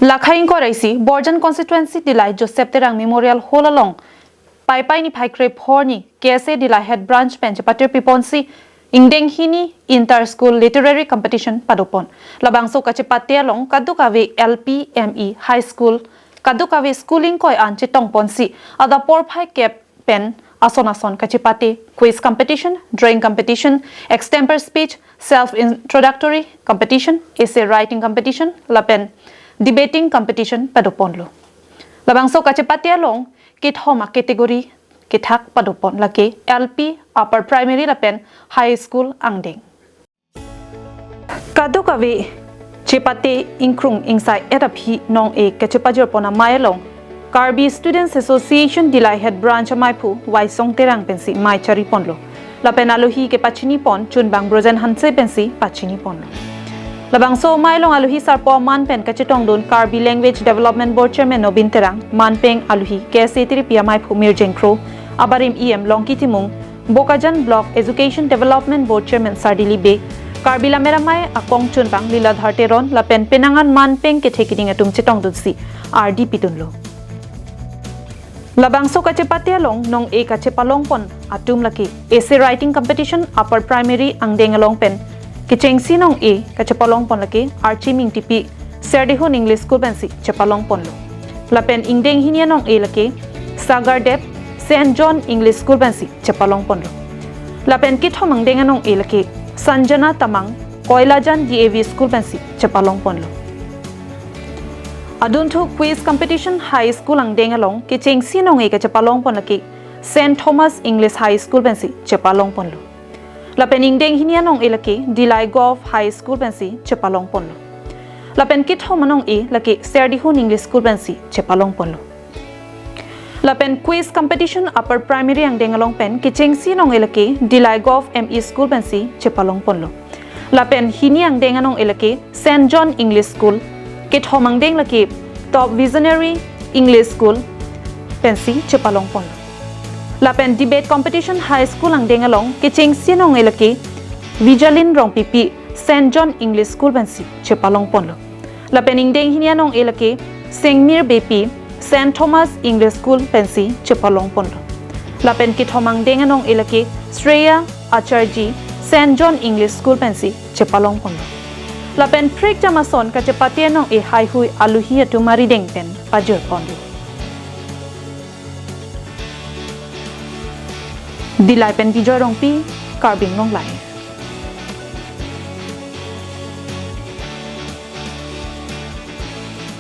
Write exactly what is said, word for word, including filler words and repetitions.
Lakhai ingkoi ra isi Borjan constituency Dillai Joseph Terang Memorial Hall along Paipai niphai kre phor ni K S A Dillai Head Branch pen chepate piponsi ingdeng hini inter school literary competition padopon. Labangso kachepate along kadokave L P, M E, high school, kadokave school ingkoi an chetongponsi adap porphai kep pen ason ason kachepate, quiz competition, drawing competition, extempore speech, self introductory competition, essay writing competition lapen debating competition padoponlo. Labangso kachepate along kethom a category kethak padopon, lake L P, upper primary lapen high school angdeng. Kadokave chepate ingkrung ingsai et aphi nong-e kachepajorpon amei along Karbi Students Association Dillai Head Branch ameiphu Waisong Terang pensi mei chariponlo. Lapen alohi kepachinipon chunbang Brojen Hanse pensi pachiniponlo. Labangso amei along alohi sarpo aman pen kachetongdun Karbi Language Development Board Chairman Nobin Terang, manpeng alohi K S A tiripi ameiphu Mirjeng Kro, abarim E M Longki Timung, Bokajan Block Education Development Board Chairman Sardili Bey, Karbi Lammet Amei akong chunbang Liladhar Teron lapen penang an manpeng kethe kiding atum chetongdunsi ardi pidunlo. Labangso kachepate along nong-e kachepalongpon atum lake essay writing competition upper primary angdeng along pen kechengsi nong-e kachepalongpon lake Archim Ingtipi, Serdihun English School pensi chepalongponlo. Lapen ingdeng hini anong-e lake Sagar Deb, Saint John English School pensi chepalongponlo. Lapen kethom angdeng anong-e lake Sanjana Tamang, Koilajan D A V School pensi chepalongponlo. Adunthu quiz competition high school angdeng along kechengsi nong-e kachepalongpon lake Saint Thomas English High School pensi chepalongponlo. Lapen ingdeng hini anong-e lake Dillai Govt High School pensi chepalongponlo. Lapen kethom anong-e lake Serdihun English School pensi chepalongponlo. Lapen quiz competition upper primary angdeng along pen kechengsi nong-e lake Dillai Govt M E School pensi chepalongponlo. Lapen hini angdeng anong-e lake Saint John English School, kethom angdeng lake Top Visionary English School pensi chepalongponlo. Lapen debate competition high school angdeng along kechengsi nong-e lake Vijalin Rongpipi, Saint John English School pensi chepalongponlo. Lapen ingdeng hini anong-e lake Sengmir Beypi, Saint Thomas English School pensi chepalongponlo. Lapen kethom angdeng anong-e lake Shreya Acharjee, Saint John English School pensi chepalongponlo. Lapen prekjam ason kachepate anong-e haihui alohi atum arideng pen pajorponlo. Dillai pen Bijoy Rongpi, Karbi Anglong Live.